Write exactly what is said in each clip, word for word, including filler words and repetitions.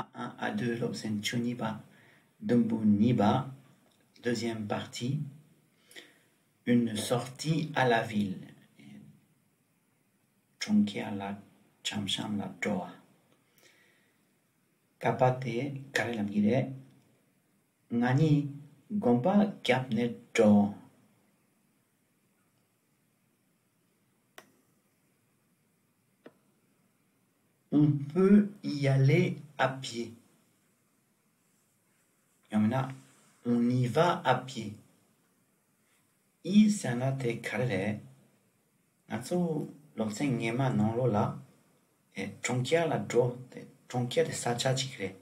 ཨ་ཨ་ཨ་དུ་སློབ་ཚན་བཅུ་གཉིས་པ། དུམ་བུ་གཉིས་པ། Deuxième partie. Une sortie à la ville. གྲོང་ཁྱེར་ལ་འཆམ་འཆམ་ལ་འགྲོ་བ། ཀ་པ་དེ་ག་རེ་ལབ་ཀྱི་རེད། ང་གཉིས་གོམ་པ་བརྒྱབ་ནས་འགྲོ། On peut y aller à pied. ཡང་མིན་ན། On y va à pied. ཡི་ཟེར་ན་དེ་ག་རེ་རེད། ང་ཚོ་སློབ་ཚན་སྔོན་མ་ནང་ལོགས་ལ། ཨེ། གྲོང་ཁྱེར་ལ་འགྲོ་དེ། གྲོང་ཁྱེར་དེ་ས་ཆ་གཅིག་རེད།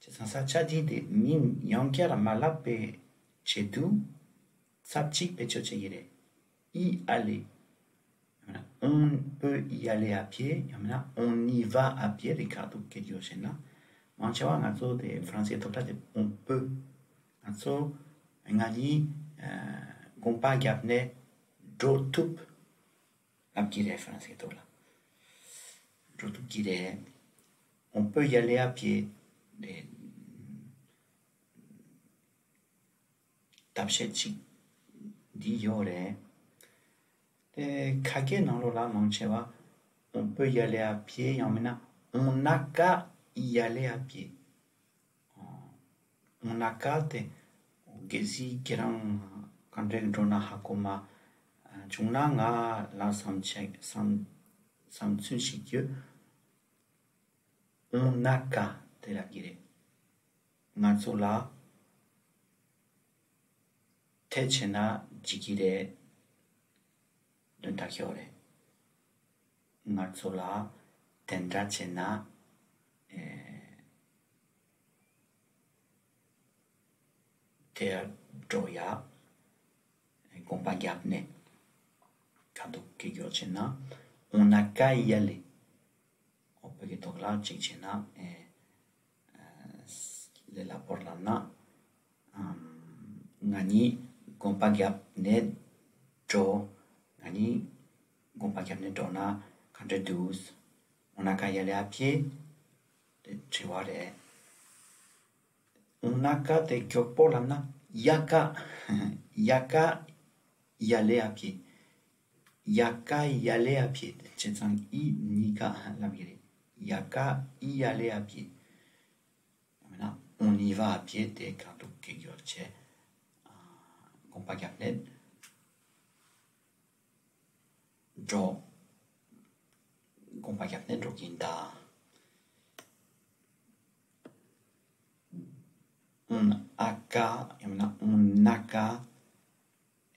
བྱས་ཙང་ས་ཆ་དེ་དེ་མིང་ཡང་བསྐྱར་མ་ལབ་པའི་ཆེད་དུ་ཚབ་གཅིག་བེད་སྤྱོད་བྱེད་ཀྱི་རེད། Y aller. ཡང་མིན་ན། On peut y aller à pied. ཡང་མིན་ན། On y va à pied. དེ་ག་དུ་སྐད་ཡོད་ཟེར་ན། མང་ཆེ་བ་ང་ཚོ་དེ་ཧྥ་རན་སིའི་ཐོག་ལ་དེ་on peut. ང་ཚོ་ང་གཉིས་ཨ་གོམ་པ་བརྒྱབ་ནས་འགྲོ་ཐུབ་ལབ་ཀྱི་རེད། ཧྥ་རན་སིའི་ཐོག་ལ་འགྲོ་ཐུབ་ཀྱི་རེད། On peut y aller à pied. དེ་ཐབས་ཤེས་གཅིག་འདི་ཡོད་རེད། དེ་ཁ་སྐད་ནང་ལོགས་ལ་མང་ཆེ་བ། On peut y aller à pied. ཡང་མིན་ན། On n'a qu'à y aller à pied. On n'a qu'à དེ་གལ་སྲིད་ཁྱེད་རང་ག་འདྲས་འགྲོ་ན་ཧ་གོ་མ་བྱུང་ན། ང་ལ་བསམ་ཆེ་བསམ་བསམ་ཚུལ་ཞིག་ཡོད། On n'a qu'à དེ་ལབ་ཀྱི་རེད། ང་ཚོ་ལ་དེ་བྱས་ན་འགྲིག་གི་རེད། དོན་དག་ཡོད་རེད། ང་ཚོ་ལ་དེ་འདྲ་བྱས་ན། ཨེ། དེར་འགྲོ་ཡ། གོམ་པ་བརྒྱབ་ནས། ག་འདུག་གི་ཡོད་བྱས་ན། On n'a qu'à y aller. ཨོ། བོད་ཀྱི་ཐོག་ལ་གཅིག་བྱས་ན། ཨེ། ལས་སླ་པོར་ལབ་ན། ཨམ། ང་གཉིས་གོམ་པ་བརྒྱབ་ནས་འགྲོ། ང་གཉིས་གོམ་པ་བརྒྱབ་ནས་འགྲོ་ན་ག་འདྲ་འདུག On n'a qu'à y aller à pied. དེ་དྲི་བ་རེད། On n'a qu'à དེ་མགྱོགས་པོ་ལབ་ན། Y a qu'à. Y a qu'à y aller à pied. Y a qu'à y aller à pied. བྱས་ཙང་ཡི་གཉིས་ཀ་ལབ་ཀྱི་རེད། Y a qu'à y aller à pied. ཡང་མིན་ན། On y va à pied. དེ་ག་འདུག་གི་ཡོད་བྱས། ཨ། གོམ་པ་བརྒྱབ་ནས་འགྲོ། གོམ་པ་བརྒྱབ་ནས་འགྲོ་གིན་གདའ། On a qu'à ཡང་མིན་ན། On n'a qu'à.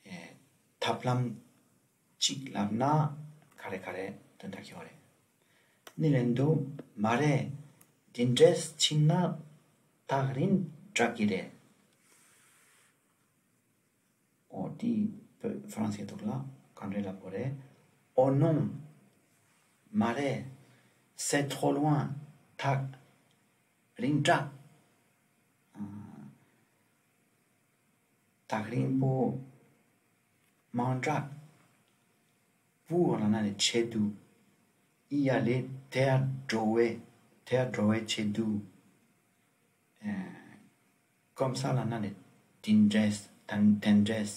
ཨེ། ཐབས་ལམ་གཅིག་ལབ་ན་ག་རེ་ག་རེ་དོན་དག་ཡོད་རེད། ནི་ལན་དུ། མ་རེད། འདི་འདྲས་ཕྱིན་ན་ཐག་རིང་དྲག་གི་རེད། ཨོ། དེ་བོད་ཧྥ་རན་སིའི་ཐོག་ལ་ག་འདྲས་ལབ་དགོས་རེད། Oh non. མ་རེད། C'est trop loin. ཐག་རིང་དྲགས། ཨ། ཐག་རིང་པོ་མང་དྲགས། Pour ལབ་ན་ནི་ཆེད་དུ། Y aller དེར་འགྲོ་བའི། དེར་འགྲོ་བའི་ཆེད་དུ། ཨེ། Comme ça ལབ་ན་ནི་དེ་འདྲས། དེ་དེ་འདྲས། བྱས་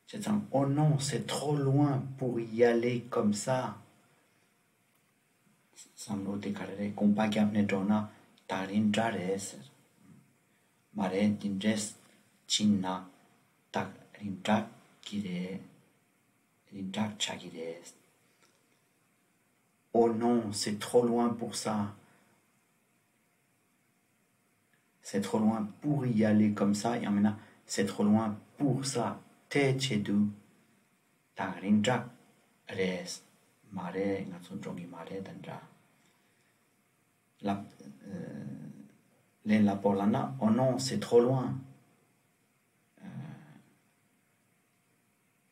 ཙང་། Oh non, c'est trop loin pour y aller comme ça. བསམ་བློ་དེ་ག་རེ་རེད། གོམ་པ་བརྒྱབ་ནས་འགྲོ་ན་ཐག་རིང་དྲགས་རེད་ཟེར། མ་རེད། དེ་འདྲས་ཕྱིན་ན་ཐག་རིང་དྲགས་ཀྱི་རེད། རིང་དྲགས་ཆགས་ཀྱི་རེད། Oh non, c'est trop loin pour ça. C'est trop loin pour y aller comme ça. ཡང་མིན་ན། C'est trop loin pour ça. དེའི་ཆེད་དུ་ཐག་རིང་དྲགས་རེད། མ་རེད། ང་ཚོ་འགྲོ་གི་མ་རེད། དེ་འདྲ་ལབ། ཨ། ལན་སླ་པོ་ལབ་ན། Oh non, c'est trop loin. ཨ།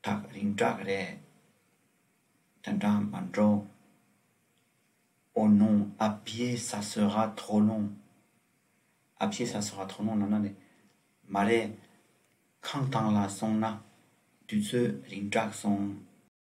ཐག་རིང་དྲགས་རེད། དེ་འདྲ་མ་འགྲོ། Oh non, à pied, ça sera trop long. À pied, ça sera trop long ལབ་ན་ནི། མ་རེད། ཁང་ཐང་ལ་སོང་ན་དུས་ཚོད་རིང་དྲགས་སོང་